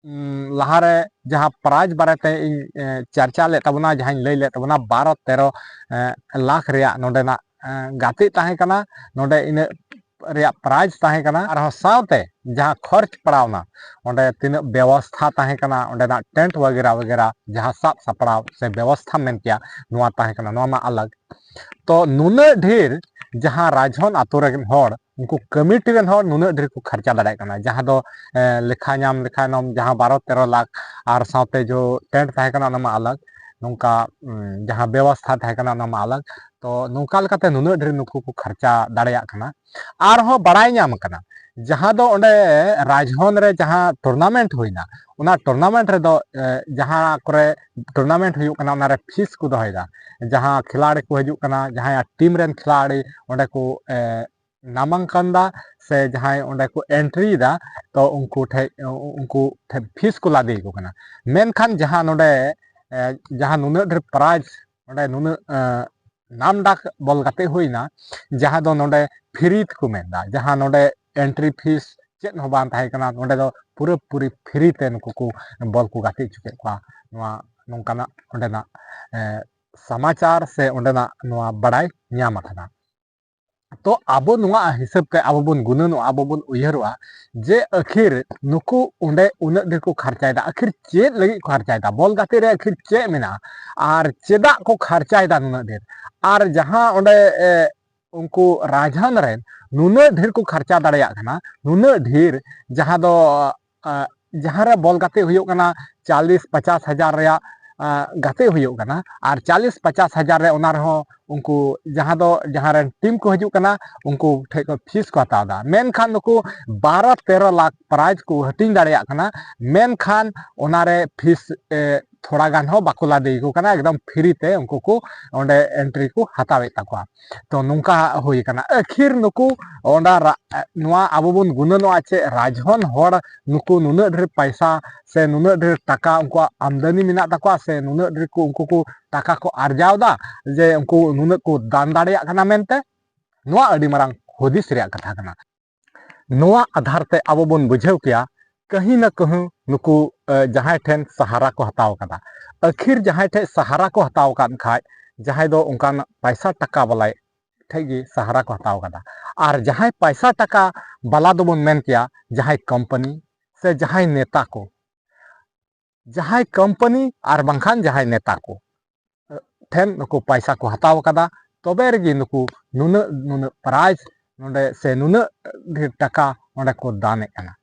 ᱩᱢ, ᱞᱟᱦᱟᱨᱮ ᱡᱟᱦᱟᱸ ᱯᱨᱟᱭᱤᱡᱽ ᱵᱟᱨᱮᱛᱮ ᱤᱧ, ᱮ, ᱪᱟᱨᱪᱟ ᱞᱮᱫ ᱛᱟᱵᱚᱱᱟ, ᱡᱟᱦᱟᱸᱧ ᱞᱟᱹᱭ ᱞᱮᱫ ᱛᱟᱵᱚᱱᱟ, ᱵᱟᱨᱚ ᱛᱮᱨᱚ, ᱮ, ᱞᱟᱠᱷ ᱨᱮᱭᱟᱜ ᱱᱚᱰᱮᱱᱟᱜ, ᱮ, ᱜᱟᱛᱮᱜ ᱛᱟᱦᱮᱸ ᱠᱟᱱᱟ, ᱱᱚᱰᱮ ᱤᱱᱟᱹᱜ ᱨᱮᱭᱟᱜ ᱯᱨᱟᱭᱤᱡᱽ ᱛᱟᱦᱮᱸ ᱠᱟᱱᱟ᱾ ᱟᱨᱦᱚᱸ ᱥᱟᱶᱛᱮ ᱡᱟᱦᱟᱸ ᱠᱷᱚᱨᱪ ᱯᱟᱲᱟᱣᱱᱟ, ᱚᱸᱰᱮ ᱛᱤᱱᱟᱹᱜ ᱵᱮᱵᱚᱥᱛᱷᱟ ᱛᱟᱦᱮᱸ ᱠᱟᱱᱟ, ᱚᱸᱰᱮᱱᱟᱜ ᱴᱮᱱᱴ ᱵᱟᱜᱮᱨᱟ ᱵᱟᱜᱮᱨᱟ ᱡᱟᱦᱟᱸ ᱥᱟᱵ ᱥᱟᱯᱲᱟᱣ ᱥᱮ ᱵᱮᱵᱚᱥᱛᱷᱟ ᱢᱮᱱ ᱠᱮᱭᱟ, ᱱᱚᱣᱟ ᱛᱟᱦᱮᱸ ᱠᱟᱱᱟ, ᱱᱚᱣᱟ ᱢᱟ ᱟᱞᱟᱜᱽ᱾ ᱛᱚ ᱱᱩᱱᱟᱹᱜ ᱰᱷᱮᱨ ᱡᱟᱦᱟᱸ ᱨᱟᱡᱽᱦᱚᱱ ᱟᱛᱳ ᱨᱮᱱ ᱦᱚᱲ, ᱩᱱᱠᱩ ᱠᱚᱢᱤᱴᱤ ᱨᱮᱱ ᱦᱚᱲ ᱱᱩᱱᱟᱹᱜ ᱰᱷᱮᱨ ᱠᱚ ᱠᱷᱚᱨᱪᱟ ᱫᱟᱲᱮᱭᱟᱜ ᱠᱟᱱᱟ, ᱡᱟᱦᱟᱸ ᱫᱚ, ᱮ, ᱞᱮᱠᱷᱟ ᱧᱟᱢ ᱞᱮᱠᱷᱟᱱ ᱡᱟᱦᱟᱸ ᱵᱟᱨᱚ ᱛᱮᱨᱚ ᱞᱟᱠᱷ, ᱟᱨ ᱥᱟᱶᱛᱮ ᱡᱚ ᱴᱮᱱᱴ ᱛᱟᱦᱮᱸ ᱠᱟᱱᱟ, ᱚᱱᱟ ᱢᱟ ᱟᱞᱟᱜᱽ, ᱱᱚᱝᱠᱟ, ᱩᱢ, ᱡᱟᱦᱟᱸ ᱵᱮᱵᱚᱥᱛᱷᱟ ᱛᱟᱦᱮᱸ ᱠᱟᱱᱟ, ᱚᱱᱟ ᱢᱟ ᱟᱞᱟᱜᱽ᱾ ᱛᱚ ᱱᱚᱝᱠᱟ ᱞᱮᱠᱟᱛᱮ ᱱᱩᱱᱟᱹᱜ ᱰᱷᱮᱨ ᱱᱩᱠᱩ ᱠᱚ ᱠᱷᱚᱨᱪᱟ ᱫᱟᱲᱮᱭᱟᱜ ᱠᱟᱱᱟ᱾ ᱟᱨᱦᱚᱸ ᱵᱟᱲᱟᱭ ᱧᱟᱢ ᱟᱠᱟᱱᱟ, ᱡᱟᱦᱟᱸ ᱫᱚ ᱚᱸᱰᱮ ᱨᱟᱡᱽᱦᱚᱱ ᱨᱮ ᱡᱟᱦᱟᱸ ᱴᱩᱨᱱᱟᱢᱮᱱᱴ ᱦᱩᱭᱱᱟ, ᱚᱱᱟ ᱴᱩᱨᱱᱟᱢᱮᱱᱴ ᱨᱮᱫᱚ, ᱮ, ᱡᱟᱦᱟᱸ ᱠᱚᱨᱮ ᱴᱩᱨᱱᱟᱢᱮᱱᱴ ᱦᱩᱭᱩᱜ ᱠᱟᱱᱟ, ᱚᱱᱟᱨᱮ ᱯᱷᱤᱥ ᱠᱚ ᱫᱚᱦᱚᱭᱮᱫᱟ᱾ ᱡᱟᱦᱟᱸ ᱠᱷᱤᱞᱟᱲᱤ ᱠᱚ ᱦᱤᱡᱩᱜ ᱠᱟᱱᱟ, ᱡᱟᱦᱟᱸᱭᱟᱜ ᱴᱤᱢ ᱨᱮᱱ ᱠᱷᱤᱞᱟᱲᱤ ᱚᱸᱰᱮ ᱠᱚ, ᱮ, ᱱᱟᱢᱟᱝᱠᱟᱱ ᱫᱟ ᱥᱮ ᱡᱟᱦᱟᱸᱭ ᱚᱸᱰᱮ ᱠᱚ ᱮᱱᱴᱨᱤᱭᱮᱫᱟ, ᱛᱚ ᱩᱱᱠᱩ ᱴᱷᱮᱡ, ᱩᱱᱠᱩ ᱴᱷᱮᱡ ᱯᱷᱤᱥ ᱠᱚ ᱞᱟᱫᱮ ᱟᱠᱚ ᱠᱟᱱᱟ᱾ ᱢᱮᱱᱠᱷᱟᱱ ᱡᱟᱦᱟᱸ ᱱᱚᱰᱮ, ᱮ, ᱡᱟᱦᱟᱸ ᱱᱩᱱᱟᱹᱜ ᱰᱷᱮᱨ ᱯᱨᱟᱭᱤᱡᱽ, ᱚᱸᱰᱮ ᱱᱩᱱᱟᱹᱜ, ᱮ, ᱱᱟᱢ ᱰᱟᱠ ᱵᱚᱞ ᱜᱟᱛᱮ ᱦᱩᱭᱱᱟ, ᱡᱟᱦᱟᱸ ᱫᱚ ᱱᱚᱰᱮ ᱯᱷᱨᱤ ᱛᱮᱠᱚ ᱢᱮᱱᱫᱟ, ᱡᱟᱦᱟᱸ ᱱᱚᱰᱮ ᱮᱱᱴᱨᱤ ᱯᱷᱤᱥ ᱪᱮᱫ ᱦᱚᱸ ᱵᱟᱝ ᱛᱟᱦᱮᱸ ᱠᱟᱱᱟ, ᱱᱚᱰᱮ ᱫᱚ ᱯᱩᱨᱟᱹᱯᱩᱨᱤ ᱯᱷᱨᱤ ᱛᱮ ᱱᱩᱠᱩ ᱠᱚ ᱵᱚᱞ ᱠᱚ ᱜᱟᱛᱮ ᱦᱚᱪᱚ ᱠᱮᱫ ᱠᱚᱣᱟ᱾ ᱱᱚᱣᱟ ᱱᱚᱝᱠᱟᱱᱟᱜ ᱚᱸᱰᱮᱱᱟᱜ, ᱮ, ᱥᱚᱢᱟᱪᱟᱨ ᱥᱮ ᱚᱸᱰᱮᱱᱟᱜ ᱱᱚᱣᱟ ᱵᱟᱲᱟᱭ ᱧᱟᱢ ᱟᱠᱟᱱᱟ᱾ ᱛᱚ ᱟᱵᱚ ᱱᱚᱣᱟ ᱦᱤᱥᱟᱹᱵ ᱛᱮ ᱟᱵᱚ ᱵᱚᱱ ᱜᱩᱱᱟᱹᱱᱚᱜᱼᱟ, ᱟᱵᱚ ᱵᱚᱱ ᱩᱭᱦᱟᱹᱨᱚᱜᱼᱟ ᱡᱮ ᱟᱹᱠᱷᱤᱨ ᱱᱩᱠᱩ ᱚᱸᱰᱮ ᱩᱱᱟᱹᱜ ᱰᱷᱮᱨ ᱠᱚ ᱠᱷᱚᱨᱪᱟᱭᱮᱫᱟ, ᱟᱹᱠᱷᱤᱨ ᱪᱮᱫ ᱞᱟᱹᱜᱤᱫ ᱠᱚ ᱠᱷᱚᱨᱪᱟᱭᱮᱫᱟ? ᱵᱚᱞ ᱜᱟᱛᱮ ᱨᱮ ᱟᱹᱠᱷᱤᱨ ᱪᱮᱫ ᱢᱮᱱᱟᱜᱼᱟ? ᱟᱨ ᱪᱮᱫᱟᱜ ᱠᱚ ᱠᱷᱚᱨᱪᱟᱭᱮᱫᱟ ᱱᱩᱱᱟᱹᱜ ᱰᱷᱮᱨ? ᱟᱨ ᱡᱟᱦᱟᱸ ᱚᱸᱰᱮ, ᱮ, ᱩᱱᱠᱩ ᱨᱟᱡᱽᱦᱟᱱ ᱨᱮᱱ ᱱᱩᱱᱟᱹᱜ ᱰᱷᱮᱨ ᱠᱚ ᱠᱷᱚᱨᱪᱟ ᱫᱟᱲᱮᱭᱟᱜ ᱠᱟᱱᱟ, ᱱᱩᱱᱟᱹᱜ ᱰᱷᱮᱨ, ᱡᱟᱦᱟᱸ ᱫᱚ, ᱟ, ᱡᱟᱦᱟᱸ ᱨᱮ ᱵᱚᱞ ᱜᱟᱛᱮ ᱦᱩᱭᱩᱜ ᱠᱟᱱᱟ, ᱪᱟᱞᱤᱥ ᱯᱚᱪᱟᱥ ᱦᱟᱡᱟᱨ ᱨᱮᱭᱟᱜ, ᱟ, ᱜᱟᱛᱮ ᱦᱩᱭᱩᱜ ᱠᱟᱱᱟ, ᱟᱨ ᱪᱟᱞᱤᱥ ᱯᱚᱪᱟᱥ ᱦᱟᱡᱟᱨ ᱨᱮ ᱚᱱᱟ ᱨᱮᱦᱚᱸ ᱩᱱᱠᱩ ᱡᱟᱦᱟᱸ ᱫᱚ, ᱡᱟᱦᱟᱸ ᱨᱮᱱ ᱴᱤᱢ ᱠᱚ ᱦᱤᱡᱩᱜ ᱠᱟᱱᱟ, ᱩᱱᱠᱩ ᱴᱷᱮᱱ ᱠᱷᱚᱱ ᱯᱷᱤᱥ ᱠᱚ ᱦᱟᱛᱟᱣ ᱮᱫᱟ᱾ ᱢᱮᱱᱠᱷᱟᱱ ᱱᱩᱠᱩ ᱵᱟᱨᱚ ᱛᱮᱨᱚ ᱞᱟᱠᱷ ᱯᱨᱟᱭᱤᱡᱽ ᱠᱚ ᱦᱟᱹᱴᱤᱧ ᱫᱟᱲᱮᱭᱟᱜ ᱠᱟᱱᱟ, ᱢᱮᱱᱠᱷᱟᱱ ᱚᱱᱟᱨᱮ ᱯᱷᱤᱥ, ᱮ, ᱛᱷᱚᱲᱟ ᱜᱟᱱ ᱦᱚᱸ ᱵᱟᱠᱚ ᱞᱟᱫᱮ ᱟᱠᱚ ᱠᱟᱱᱟ, ᱮᱠᱫᱚᱢ ᱯᱷᱨᱤ ᱛᱮ ᱩᱱᱠᱩ ᱠᱚ ᱚᱸᱰᱮ ᱮᱱᱴᱨᱤ ᱠᱚ ᱦᱟᱛᱟᱣᱮᱫ ᱛᱟᱠᱚᱣᱟ᱾ ᱛᱚ, ᱱᱚᱝᱠᱟ ᱦᱩᱭ ᱟᱠᱟᱱᱟ᱾ ᱟᱹᱠᱷᱤᱨ ᱱᱩᱠᱩ ᱚᱸᱰᱮ ᱨᱟ-, ᱱᱚᱣᱟ ᱟᱵᱚ ᱵᱚᱱ ᱜᱩᱱᱟᱹᱱᱚᱜᱼᱟ ᱪᱮᱫ, ᱨᱟᱡᱽᱦᱚᱱ ᱦᱚᱲ ᱱᱩᱠᱩ ᱱᱩᱱᱟᱹᱜ ᱰᱷᱮᱨ ᱯᱟᱭᱥᱟ ᱥᱮ ᱱᱩᱱᱟᱹᱜ ᱰᱷᱮᱨ ᱴᱟᱠᱟ ᱩᱱᱠᱩᱣᱟᱜ ᱟᱢᱫᱟᱱᱤ ᱢᱮᱱᱟᱜ ᱛᱟᱠᱚᱣᱟ ᱥᱮ ᱱᱩᱱᱟᱹᱜ ᱰᱷᱮᱨ ᱠᱚ, ᱩᱱᱠᱩ ᱠᱚ ᱴᱟᱠᱟ ᱠᱚ ᱟᱨᱡᱟᱣ ᱮᱫᱟ ᱡᱮ ᱩᱱᱠᱩ ᱱᱩᱱᱟᱹᱜ ᱠᱚ ᱫᱟᱱ ᱫᱟᱲᱮᱭᱟᱜ ᱠᱟᱱᱟ ᱢᱮᱱᱛᱮ, ᱱᱚᱣᱟ ᱟᱹᱰᱤ ᱢᱟᱨᱟᱝ ᱦᱩᱫᱤᱥ ᱨᱮᱭᱟᱜ ᱠᱟᱛᱷᱟ ᱠᱟᱱᱟ᱾ ᱱᱚᱣᱟ ᱟᱫᱷᱟᱨ ᱛᱮ ᱟᱵᱚ ᱵᱚᱱ ᱵᱩᱡᱷᱟᱹᱣ ᱠᱮᱭᱟ, ᱠᱟᱹᱦᱤ ᱱᱟ ᱠᱟᱹᱦᱩ ᱱᱩᱠᱩ, ᱮ, ᱡᱟᱦᱟᱸᱭ ᱴᱷᱮᱱ ᱥᱟᱦᱟᱨᱟ ᱠᱚ ᱦᱟᱛᱟᱣ ᱠᱟᱫᱟ, ᱟᱹᱠᱷᱤᱨ ᱡᱟᱦᱟᱸᱭ ᱴᱷᱮᱱ ᱥᱟᱦᱟᱨᱟ ᱠᱚ ᱦᱟᱛᱟᱣ ᱟᱠᱟᱫ ᱠᱷᱟᱡ, ᱡᱟᱦᱟᱸᱭ ᱫᱚ ᱚᱱᱠᱟᱱ ᱯᱟᱭᱥᱟ ᱴᱟᱠᱟ ᱵᱟᱞᱟᱭ ᱴᱷᱮᱡ ᱜᱮ ᱥᱟᱦᱟᱨᱟ ᱠᱚ ᱦᱟᱛᱟᱣ ᱠᱟᱫᱟ᱾ ᱟᱨ ᱡᱟᱦᱟᱸᱭ ᱯᱟᱭᱥᱟ ᱴᱟᱠᱟ ᱵᱟᱞᱟ ᱫᱚᱵᱚᱱ ᱢᱮᱱ ᱠᱮᱭᱟ ᱡᱟᱦᱟᱸᱭ ᱠᱳᱢᱯᱟᱱᱤ ᱥᱮ ᱡᱟᱦᱟᱸᱭ ᱱᱮᱛᱟ ᱠᱚ, ᱡᱟᱦᱟᱸᱭ ᱠᱳᱢᱯᱟᱱᱤ ᱟᱨ ᱵᱟᱝᱠᱷᱟᱱ ᱡᱟᱦᱟᱸᱭ ᱱᱮᱛᱟ ᱠᱚ ᱴᱷᱮᱱ ᱱᱩᱠᱩ ᱯᱟᱭᱥᱟ ᱠᱚ ᱦᱟᱛᱟᱣ ᱠᱟᱫᱟ, ᱛᱚᱵᱮ ᱨᱮᱜᱮ ᱱᱩᱠᱩ ᱱᱩᱱᱟᱹᱜ, ᱱᱩᱱᱟᱹᱜ ᱯᱨᱟᱭᱤᱡᱽ ᱱᱚᱰᱮ ᱥᱮ ᱱᱩᱱᱟᱹᱜ ᱰᱷᱮᱨ ᱴᱟᱠᱟ ᱚᱸᱰᱮ ᱠᱚ ᱫᱟᱱᱮᱫ ᱠᱟᱱᱟ᱾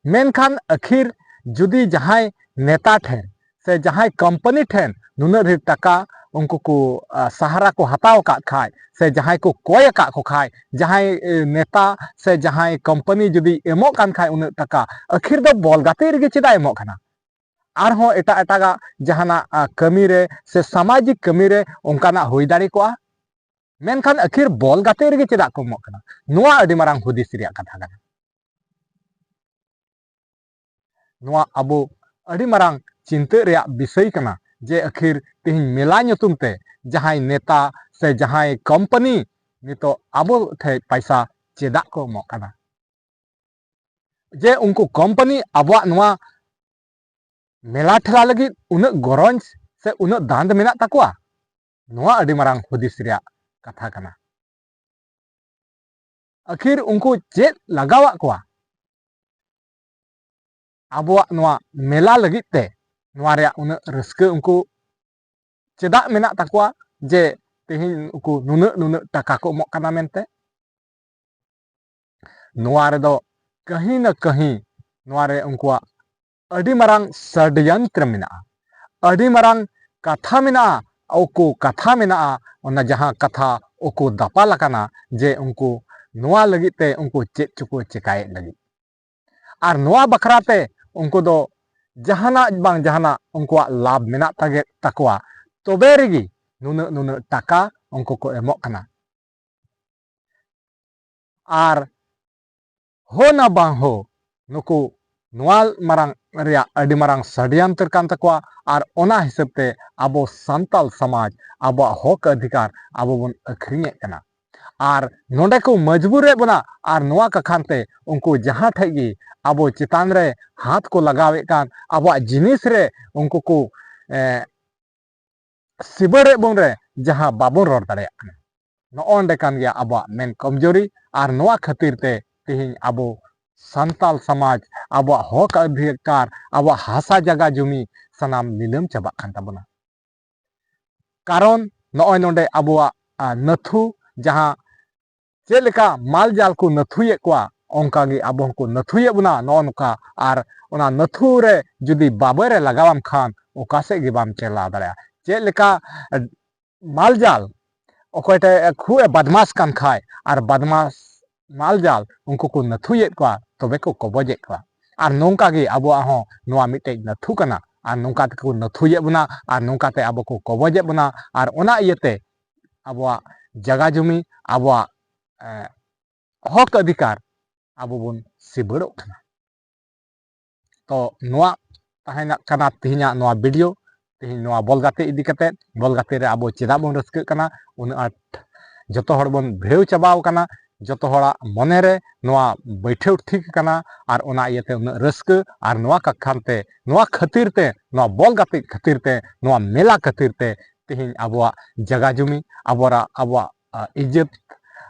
ᱢᱮᱱᱠᱷᱟᱱ ᱟᱹᱠᱷᱤᱨ ᱡᱩᱫᱤ ᱡᱟᱦᱟᱸᱭ ᱱᱮᱛᱟ ᱴᱷᱮᱱ ᱥᱮ ᱡᱟᱦᱟᱸᱭ ᱠᱳᱢᱯᱟᱱᱤ ᱴᱷᱮᱱ ᱱᱩᱱᱟᱹᱜ ᱰᱷᱮᱨ ᱴᱟᱠᱟ ᱩᱱᱠᱩ ᱠᱚ, ᱟ, ᱥᱟᱦᱟᱨᱟ ᱠᱚ ᱦᱟᱛᱟᱣ ᱟᱠᱟᱫ ᱠᱷᱟᱡ ᱥᱮ ᱡᱟᱦᱟᱸᱭ ᱠᱚ ᱠᱚᱭ ᱟᱠᱟᱫ ᱠᱚ ᱠᱷᱟᱡ, ᱡᱟᱦᱟᱸᱭ, ᱮ, ᱱᱮᱛᱟ ᱥᱮ ᱡᱟᱦᱟᱸᱭ ᱠᱳᱢᱯᱟᱱᱤ ᱡᱩᱫᱤ ᱮᱢᱚᱜ ᱠᱟᱱ ᱠᱷᱟᱡ ᱩᱱᱟᱹᱜ ᱴᱟᱠᱟ, ᱟᱹᱠᱷᱤᱨ ᱫᱚ ᱵᱚᱞ ᱜᱟᱛᱮᱜ ᱨᱮᱜᱮ ᱪᱮᱫᱟᱜ ᱮᱢᱚᱜ ᱠᱟᱱᱟ? ᱟᱨᱦᱚᱸ ᱮᱴᱟᱜ ᱮᱴᱟᱜᱟᱜ ᱡᱟᱦᱟᱱᱟᱜ, ᱟ, ᱠᱟᱹᱢᱤ ᱨᱮ ᱥᱮ ᱥᱟᱢᱟᱡᱤᱠ ᱠᱟᱹᱢᱤ ᱨᱮ ᱚᱱᱠᱟᱱᱟᱜ ᱦᱩᱭ ᱫᱟᱲᱮ ᱠᱚᱜᱼᱟ, ᱢᱮᱱᱠᱷᱟᱱ ᱟᱹᱠᱷᱤᱨ ᱵᱚᱞ ᱜᱟᱛᱮᱜ ᱨᱮᱜᱮ ᱪᱮᱫᱟᱜ ᱠᱚ ᱮᱢᱚᱜ ᱠᱟᱱᱟ? ᱱᱚᱣᱟ ᱟᱹᱰᱤ ᱢᱟᱨᱟᱝ ᱦᱩᱫᱤᱥ ᱨᱮᱭᱟᱜ ᱠᱟᱛᱷᱟ ᱠᱟᱱᱟ᱾ ᱱᱚᱣᱟ ᱟᱵᱚ ᱟᱹᱰᱤ ᱢᱟᱨᱟᱝ ᱪᱤᱱᱛᱟᱹ ᱨᱮᱭᱟᱜ ᱵᱤᱥᱚᱭ ᱠᱟᱱᱟ ᱡᱮ ᱟᱹᱠᱷᱤᱨ ᱛᱮᱦᱮᱧ ᱢᱮᱞᱟ ᱧᱩᱛᱩᱢ ᱛᱮ ᱡᱟᱦᱟᱸᱭ ᱱᱮᱛᱟ ᱥᱮ ᱡᱟᱦᱟᱸᱭ ᱠᱳᱢᱯᱟᱱᱤ ᱱᱤᱛᱚᱜ ᱟᱵᱚ ᱴᱷᱮᱡ ᱯᱟᱭᱥᱟ ᱪᱮᱫᱟᱜ ᱠᱚ ᱮᱢᱚᱜ ᱠᱟᱱᱟ? ᱡᱮ ᱩᱱᱠᱩ ᱠᱳᱢᱯᱟᱱᱤ ᱟᱵᱚᱣᱟᱜ ᱱᱚᱣᱟ ᱢᱮᱞᱟ ᱴᱷᱮᱞᱟ ᱞᱟᱹᱜᱤᱫ ᱩᱱᱟᱹᱜ ᱜᱚᱨᱚᱡᱽ ᱥᱮ ᱩᱱᱟᱹᱜ ᱫᱟᱸᱫ ᱢᱮᱱᱟᱜ ᱛᱟᱠᱚᱣᱟ? ᱱᱚᱣᱟ ᱟᱹᱰᱤ ᱢᱟᱨᱟᱝ ᱦᱩᱫᱤᱥ ᱨᱮᱭᱟᱜ ᱠᱟᱛᱷᱟ ᱠᱟᱱᱟ᱾ ᱟᱹᱠᱷᱤᱨ ᱩᱱᱠᱩ ᱪᱮᱫ ᱞᱟᱜᱟᱣᱟᱜ ᱠᱚᱣᱟ ᱟᱵᱚᱣᱟᱜ ᱱᱚᱣᱟ ᱢᱮᱞᱟ ᱞᱟᱹᱜᱤᱫ ᱛᱮ? ᱱᱚᱣᱟ ᱨᱮᱭᱟᱜ ᱩᱱᱟᱹᱜ ᱨᱟᱹᱥᱠᱟᱹ ᱩᱱᱠᱩ ᱪᱮᱫᱟᱜ ᱢᱮᱱᱟᱜ ᱛᱟᱠᱚᱣᱟ ᱡᱮ ᱛᱮᱦᱮᱧ ᱩᱱᱠᱩ ᱱᱩᱱᱟᱹᱜ ᱱᱩᱱᱟᱹᱜ ᱴᱟᱠᱟ ᱠᱚ ᱮᱢᱚᱜ ᱠᱟᱱᱟ ᱢᱮᱱᱛᱮ᱾ ᱱᱚᱣᱟ ᱨᱮᱫᱚ ᱠᱟᱹᱦᱤ ᱱᱟ ᱠᱟᱹᱦᱤ ᱱᱚᱣᱟ ᱨᱮ ᱩᱱᱠᱩᱣᱟᱜ ᱟᱹᱰᱤ ᱢᱟᱨᱟᱝ ᱥᱟᱰᱭᱚᱱᱛᱨᱚ ᱢᱮᱱᱟᱜᱼᱟ, ᱟᱹᱰᱤ ᱢᱟᱨᱟᱝ ᱠᱟᱛᱷᱟ ᱢᱮᱱᱟᱜᱼᱟ, ᱩᱠᱩ ᱠᱟᱛᱷᱟ ᱢᱮᱱᱟᱜᱼᱟ, ᱚᱱᱟ ᱡᱟᱦᱟᱸ ᱠᱟᱛᱷᱟ ᱩᱠᱩ ᱫᱟᱯᱟᱞ ᱟᱠᱟᱱᱟ ᱡᱮ ᱩᱱᱠᱩ ᱱᱚᱣᱟ ᱞᱟᱹᱜᱤᱫ ᱛᱮ ᱩᱱᱠᱩ ᱪᱮᱫ ᱪᱚᱠᱚ ᱪᱮᱠᱟᱭᱮᱫ ᱞᱟᱹᱜᱤᱫ᱾ ᱟᱨ ᱱᱚᱣᱟ ᱵᱟᱠᱷᱨᱟ ᱛᱮ ᱩᱱᱠᱩ ᱫᱚ ᱡᱟᱦᱟᱱᱟᱜ ᱵᱟᱝ ᱡᱟᱦᱟᱱᱟᱜ ᱩᱱᱠᱩᱣᱟᱜ ᱞᱟᱵᱷ ᱢᱮᱱᱟᱜ ᱛᱟᱜᱮ ᱛᱟᱠᱚᱣᱟ, ᱛᱚᱵᱮ ᱨᱮᱜᱮ ᱱᱩᱱᱟᱹᱜ ᱱᱩᱱᱟᱹᱜ ᱴᱟᱠᱟ ᱩᱱᱠᱩ ᱠᱚ ᱮᱢᱚᱜ ᱠᱟᱱᱟ᱾ ᱟᱨ ᱦᱳ ᱱᱟ ᱵᱟᱝ ᱦᱳ, ᱱᱩᱠᱩ ᱱᱚᱣᱟ ᱢᱟᱨᱟᱝ ᱨᱮᱭᱟᱜ ᱟᱹᱰᱤ ᱢᱟᱨᱟᱝ ᱥᱟᱰᱭᱚᱱᱛᱨᱚ ᱠᱟᱱ ᱛᱟᱠᱚᱣᱟ᱾ ᱟᱨ ᱚᱱᱟ ᱦᱤᱥᱟᱹᱵ ᱛᱮ ᱟᱵᱚ ᱥᱟᱱᱛᱟᱞ ᱥᱚᱢᱟᱡᱽ ᱟᱵᱚᱣᱟᱜ ᱦᱚᱠ ᱚᱫᱷᱤᱠᱟᱨ ᱟᱵᱚ ᱵᱚᱱ ᱟᱹᱠᱷᱨᱤᱧᱮᱫ ᱠᱟᱱᱟ᱾ ᱟᱨ ᱱᱚᱰᱮ ᱠᱚ ᱢᱚᱡᱽᱵᱩᱨᱮᱫ ᱵᱚᱱᱟ, ᱟᱨ ᱱᱚᱣᱟ ᱠᱟᱠᱷᱟᱱ ᱛᱮ ᱩᱱᱠᱩ ᱡᱟᱦᱟᱸ ᱴᱷᱮᱡ ᱜᱮ ᱟᱵᱚ ᱪᱮᱛᱟᱱ ᱨᱮ ᱦᱟᱛ ᱠᱚ ᱞᱟᱜᱟᱣᱮᱫ ᱠᱟᱱ, ᱟᱵᱚᱣᱟᱜ ᱡᱤᱱᱤᱥ ᱨᱮ ᱩᱱᱠᱩ ᱠᱚ, ᱮ, ᱥᱤᱵᱟᱹᱲᱮᱫ ᱵᱚᱱ ᱨᱮ ᱡᱟᱦᱟᱸ ᱵᱟᱵᱚᱱ ᱨᱚᱲ ᱫᱟᱲᱮᱭᱟᱜ ᱠᱟᱱᱟ᱾ ᱱᱚᱜᱼᱚ ᱱᱚᱰᱮ ᱠᱟᱱ ᱜᱮᱭᱟ ᱟᱵᱚᱣᱟᱜ ᱢᱮᱱ ᱠᱚᱢᱡᱳᱨᱤ᱾ ᱟᱨ ᱱᱚᱣᱟ ᱠᱷᱟᱹᱛᱤᱨ ᱛᱮ ᱛᱮᱦᱮᱧ ᱟᱵᱚ ᱥᱟᱱᱛᱟᱞ ᱥᱚᱢᱟᱡᱽ, ᱟᱵᱚᱣᱟᱜ ᱦᱚᱠ ᱚᱫᱷᱤᱠᱟᱨ, ᱟᱵᱚᱣᱟᱜ ᱦᱟᱥᱟ ᱡᱟᱭᱜᱟ ᱡᱩᱢᱤ ᱥᱟᱱᱟᱢ ᱱᱤᱞᱟᱹᱢ ᱪᱟᱵᱟᱜ ᱠᱟᱱ ᱛᱟᱵᱚᱱᱟ᱾ ᱠᱟᱨᱚᱱ ᱱᱚᱜᱼᱚᱭ ᱱᱚᱰᱮ ᱟᱵᱚᱣᱟᱜ, ᱟ, ᱱᱟᱹᱛᱷᱩ, ᱡᱟᱦᱟᱸ ᱪᱮᱫ ᱞᱮᱠᱟ ᱢᱟᱞ ᱡᱟᱞ ᱠᱚ ᱱᱟᱹᱛᱷᱩᱭᱮᱫ ᱠᱚᱣᱟ, ᱚᱱᱠᱟ ᱜᱮ ᱟᱵᱚ ᱦᱚᱸᱠᱚ ᱱᱟᱹᱛᱷᱩᱭᱮᱫ ᱵᱚᱱᱟ ᱱᱚᱜᱼᱚ ᱱᱚᱝᱠᱟ᱾ ᱟᱨ ᱚᱱᱟ ᱱᱟᱹᱛᱷᱩ ᱨᱮ ᱡᱩᱫᱤ ᱵᱟᱵᱮᱨ ᱮ ᱞᱟᱜᱟᱣᱟᱢ ᱠᱷᱟᱱ ᱚᱠᱟ ᱥᱮᱫ ᱜᱮ ᱵᱟᱢ ᱪᱟᱞᱟᱣ ᱫᱟᱲᱮᱭᱟᱜᱼᱟ᱾ ᱪᱮᱫ ᱞᱮᱠᱟ, ᱮ, ᱢᱟᱞ ᱡᱟᱞ ᱚᱠᱚᱭ ᱴᱷᱮᱡ ᱠᱷᱩᱵ ᱮ ᱵᱟᱫᱢᱟᱥ ᱠᱟᱱ ᱠᱷᱟᱡ, ᱟᱨ ᱵᱟᱫᱢᱟᱥ ᱢᱟᱞ ᱡᱟᱞ ᱩᱱᱠᱩ ᱠᱚ ᱱᱟᱹᱛᱷᱩᱭᱮᱫ ᱠᱚᱣᱟ, ᱛᱚᱵᱮ ᱠᱚ ᱠᱚᱵᱚᱡᱮᱫ ᱠᱚᱣᱟ᱾ ᱟᱨ ᱱᱚᱝᱠᱟ ᱜᱮ ᱟᱵᱚᱣᱟᱜ ᱦᱚᱸ ᱱᱚᱣᱟ ᱢᱤᱫᱴᱮᱡ ᱱᱟᱹᱛᱷᱩ ᱠᱟᱱᱟ, ᱟᱨ ᱱᱚᱝᱠᱟ ᱛᱮᱠᱚ ᱱᱟᱹᱛᱷᱩᱭᱮᱫ ᱵᱚᱱᱟ, ᱟᱨ ᱱᱚᱝᱠᱟ ᱛᱮ ᱟᱵᱚ ᱠᱚ ᱠᱚᱵᱚᱡᱮᱫ ᱵᱚᱱᱟ, ᱟᱨ ᱚᱱᱟ ᱤᱭᱟᱹᱛᱮ ᱟᱵᱚᱣᱟᱜ ᱡᱟᱭᱜᱟ ᱡᱩᱢᱤ, ᱟᱵᱚᱣᱟᱜ, ᱮ, ᱦᱚᱠ ᱚᱫᱷᱤᱠᱟᱨ ᱟᱵᱚ ᱵᱚᱱ ᱥᱤᱵᱟᱹᱲᱚᱜ ᱠᱟᱱᱟ᱾ ᱛᱚ ᱱᱚᱣᱟ ᱛᱟᱦᱮᱱᱟ ᱠᱟᱱᱟ ᱛᱮᱦᱮᱧᱟᱜ ᱱᱚᱣᱟ ᱵᱷᱤᱰᱤᱭᱳ᱾ ᱛᱮᱦᱮᱧ ᱱᱚᱣᱟ ᱵᱚᱞ ᱜᱟᱛᱮ ᱤᱫᱤ ᱠᱟᱛᱮ, ᱵᱚᱞ ᱜᱟᱛᱮ ᱨᱮ ᱟᱵᱚ ᱪᱮᱫᱟᱜ ᱵᱚᱱ ᱨᱟᱹᱥᱠᱟᱹᱜ ᱠᱟᱱᱟ, ᱩᱱᱟᱹᱜ ᱟᱸᱴ ᱡᱚᱛᱚ ᱦᱚᱲ ᱵᱚᱱ ᱵᱷᱤᱲᱟᱹᱣ ᱪᱟᱵᱟᱣ ᱠᱟᱱᱟ, ᱡᱚᱛᱚ ᱦᱚᱲᱟᱜ ᱢᱚᱱᱮ ᱨᱮ ᱱᱚᱣᱟ ᱵᱟᱹᱭᱴᱷᱟᱹᱣ ᱴᱷᱤᱠ ᱠᱟᱱᱟ, ᱟᱨ ᱚᱱᱟ ᱤᱭᱟᱹᱛᱮ ᱩᱱᱟᱹᱜ ᱨᱟᱹᱥᱠᱟᱹ, ᱟᱨ ᱱᱚᱣᱟ ᱠᱟᱠᱷᱟᱱ ᱛᱮ, ᱱᱚᱣᱟ ᱠᱷᱟᱹᱛᱤᱨ ᱛᱮ, ᱱᱚᱣᱟ ᱵᱚᱞ ᱜᱟᱛᱮ ᱠᱷᱟᱹᱛᱤᱨ ᱛᱮ, ᱱᱚᱣᱟ ᱢᱮᱞᱟ ᱠᱷᱟᱹᱛᱤᱨ ᱛᱮ ᱛᱮᱦᱮᱧ ᱟᱵᱚᱣᱟᱜ ᱡᱟᱭᱜᱟ ᱡᱩᱢᱤ, ᱟᱵᱚᱣᱟᱜ, ᱟᱵᱚᱣᱟᱜ, ᱟ, ᱤᱡᱽᱡᱚᱛ,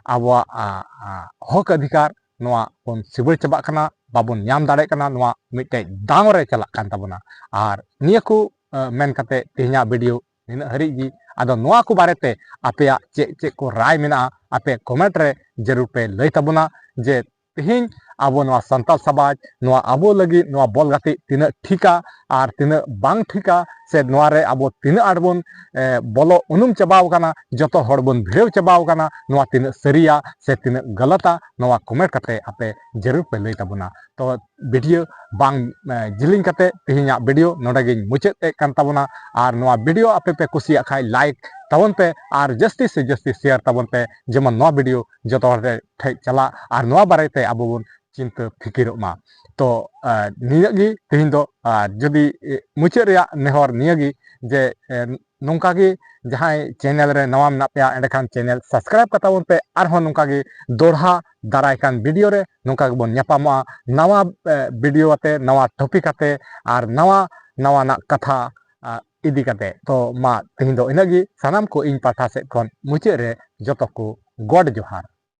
ᱟᱵᱚᱣᱟᱜ, ᱟ, ᱟ, ᱦᱚᱠ ᱚᱫᱷᱤᱠᱟᱨ, ᱱᱚᱣᱟ ᱵᱚᱱ ᱥᱤᱵᱟᱹᱲ ᱪᱟᱵᱟᱜ ᱠᱟᱱᱟ, ᱵᱟᱵᱚᱱ ᱧᱟᱢ ᱫᱟᱲᱮᱭᱟᱜ ᱠᱟᱱᱟ, ᱱᱚᱣᱟ ᱢᱤᱫᱴᱮᱡ ᱫᱟᱣ ᱨᱮ ᱪᱟᱞᱟᱜ ᱠᱟᱱ ᱛᱟᱵᱚᱱᱟ᱾ ᱟᱨ ᱱᱤᱭᱟᱹ ᱠᱚ, ᱟ, ᱢᱮᱱ ᱠᱟᱛᱮ ᱛᱮᱦᱮᱧᱟᱜ ᱵᱷᱤᱰᱤᱭᱳ ᱱᱤᱱᱟᱹᱜ ᱦᱟᱹᱨᱤᱡ ᱜᱮ᱾ ᱟᱫᱚ ᱱᱚᱣᱟ ᱠᱚ ᱵᱟᱨᱮᱛᱮ ᱟᱯᱮᱭᱟᱜ ᱪᱮᱫ ᱪᱮᱫ ᱠᱚ ᱨᱟᱭ ᱢᱮᱱᱟᱜᱼᱟ, ᱟᱯᱮ ᱠᱚᱢᱮᱱᱴ ᱨᱮ ᱡᱟᱹᱨᱩᱲ ᱯᱮ ᱞᱟᱹᱭ ᱛᱟᱵᱚᱱᱟ ᱡᱮ ᱛᱮᱦᱮᱧ ᱟᱵᱚ ᱱᱚᱣᱟ ᱥᱟᱱᱛᱟᱲ ᱥᱚᱢᱟᱡᱽ, ᱱᱚᱣᱟ ᱟᱵᱚ ᱞᱟᱹᱜᱤᱫ ᱱᱚᱣᱟ ᱵᱚᱞ ᱜᱟᱛᱮᱜ ᱛᱤᱱᱟᱹᱜ ᱴᱷᱤᱠᱟ ᱟᱨ ᱛᱤᱱᱟᱹᱜ ᱵᱟᱝ ᱴᱷᱤᱠᱟ, ᱥᱮ ᱱᱚᱣᱟ ᱨᱮ ᱟᱵᱚ ᱛᱤᱱᱟᱹᱜ ᱟᱸᱴ ᱵᱚᱱ ᱮ, ᱵᱚᱞᱚ ᱩᱱᱩᱢ ᱪᱟᱵᱟᱣ ᱠᱟᱱᱟ, ᱡᱚᱛᱚ ᱦᱚᱲ ᱵᱚᱱ ᱵᱷᱤᱲᱟᱹᱣ ᱪᱟᱵᱟᱣ ᱠᱟᱱᱟ, ᱱᱚᱣᱟ ᱛᱤᱱᱟᱹᱜ ᱥᱟᱹᱨᱤᱭᱟ ᱥᱮ ᱛᱤᱱᱟᱹᱜ ᱜᱟᱞᱟᱛᱟ, ᱱᱚᱣᱟ ᱠᱚᱢᱮᱱᱴ ᱠᱟᱛᱮ ᱟᱯᱮ ᱡᱟᱹᱨᱩᱲ ᱯᱮ ᱞᱟᱹᱭ ᱛᱟᱵᱚᱱᱟ᱾ ᱛᱚ ᱵᱷᱤᱰᱤᱭᱳ ᱵᱟᱝ ᱮ, ᱡᱤᱞᱤᱧ ᱠᱟᱛᱮ ᱛᱮᱦᱮᱧᱟᱜ ᱵᱷᱤᱰᱤᱭᱳ ᱱᱚᱰᱮ ᱜᱤᱧ ᱢᱩᱪᱟᱹᱫ ᱮᱫ ᱠᱟᱱ ᱛᱟᱵᱚᱱᱟ᱾ ᱟᱨ ᱱᱚᱣᱟ ᱵᱷᱤᱰᱤᱭᱳ ᱟᱯᱮ ᱯᱮ ᱠᱩᱥᱤᱭᱟᱜ ᱠᱷᱟᱡ ᱞᱟᱭᱤᱠ ᱛᱟᱵᱚᱱ ᱯᱮ ᱟᱨ ᱡᱟᱹᱥᱛᱤ ᱥᱮ ᱡᱟᱹᱥᱛᱤ ᱥᱮᱭᱟᱨ ᱛᱟᱵᱚᱱ ᱯᱮ, ᱡᱮᱢᱚᱱ ᱱᱚᱣᱟ ᱵᱷᱤᱰᱤᱭᱳ ᱡᱚᱛᱚ ᱦᱚᱲ ᱴᱷᱮᱡ ᱪᱟᱞᱟᱜ ᱟᱨ ᱱᱚᱣᱟ ᱵᱟᱨᱮᱛᱮ ᱟᱵᱚ ᱵᱚᱱ ᱪᱤᱱᱛᱟᱹ ᱯᱷᱤᱠᱤᱨᱚᱜ ᱢᱟ᱾ ᱛᱚ ᱮ, ᱱᱤᱱᱟᱹᱜ ᱜᱮ ᱛᱮᱦᱮᱧ ᱫᱚ᱾ ᱟᱨ ᱡᱩᱫᱤ ᱮ, ᱢᱩᱪᱟᱹᱫ ᱨᱮᱭᱟᱜ ᱱᱮᱦᱚᱨ ᱱᱤᱭᱟᱹ ᱜᱮ ᱡᱮ ᱮ, ᱱᱚᱝᱠᱟ ᱜᱮ ᱡᱟᱦᱟᱸᱭ ᱪᱮᱱᱮᱞ ᱨᱮ ᱱᱟᱣᱟ ᱢᱮᱱᱟᱜ ᱯᱮᱭᱟ, ᱮᱸᱰᱮᱠᱷᱟᱱ ᱪᱮᱱᱮᱞ ᱥᱟᱵᱥᱠᱨᱟᱭᱤᱵ ᱠᱟᱛᱟ ᱵᱚᱱ ᱯᱮ᱾ ᱟᱨᱦᱚᱸ ᱱᱚᱝᱠᱟ ᱜᱮ ᱫᱚᱲᱦᱟ ᱫᱟᱨᱟᱭ ᱠᱟᱱ ᱵᱷᱤᱰᱤᱭᱳ ᱨᱮ ᱱᱚᱝᱠᱟ ᱜᱮᱵᱚᱱ ᱧᱟᱯᱟᱢᱚᱜᱼᱟ, ᱱᱟᱣᱟ ᱮ, ᱵᱷᱤᱰᱤᱭᱳ ᱟᱛᱮ, ᱱᱟᱣᱟ ᱴᱚᱯᱤᱠ ᱟᱛᱮ ᱟᱨ ᱱᱟᱣᱟ ᱱᱟᱣᱟᱱᱟᱜ ᱠᱟᱛᱷᱟ ᱟ, ᱤᱫᱤ ᱠᱟᱛᱮ᱾ ᱛᱚ ᱢᱟ ᱛᱮᱦᱮᱧ ᱫᱚ ᱤᱱᱟᱹᱜ ᱜᱮ, ᱥᱟᱱᱟᱢ ᱠᱚ ᱤᱧ ᱯᱟᱦᱴᱟ ᱥᱮᱫ ᱠᱷᱚᱱ ᱢᱩᱪᱟᱹᱫ ᱨᱮ ᱡᱚᱛᱚ ᱠᱚ ᱜᱚᱰ ᱡᱚᱦᱟᱨ᱾